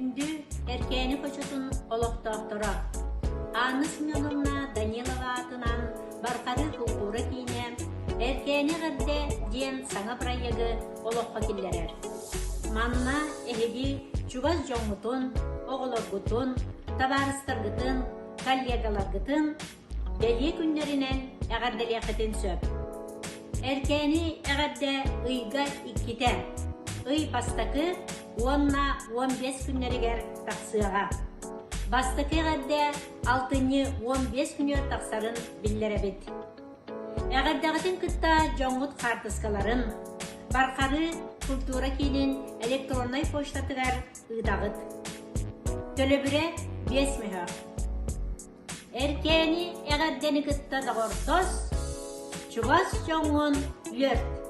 Күндү Эркээни хочотун олохтоохторо! Анна Семеновна Данилова аатынан Бархарыы култуура киинэ Эркээни эҕэрдэ диэн саҥа проегы олоххо киллэрэр. Манна эһиги чугас дьоҥҥутун, оҕолоргутун, табаарыстаргытын, коллегаларгытын бэлиэ күннэринэн эҕэрдэлиэххитин сөп. Эркээни эҕэрдэ ыйга иккитэ, ый бастакы уонна 15 күннэригэр тахсыаҕа. Бастакы эҕэрдэ алтынньы 15 күнүгэр тахсарын биллэрэбит. Эҕэрдэҕитин кытта дьоҥҥут хаартыскаларын Бархарыы культура киинин электроннай почтатыгар ыытаҕыт. Төлөбүрэ 5 мөһөөх. Эркээни эҕэрдэни кытта доҕордос, чугас дьоҥҥун үөрт!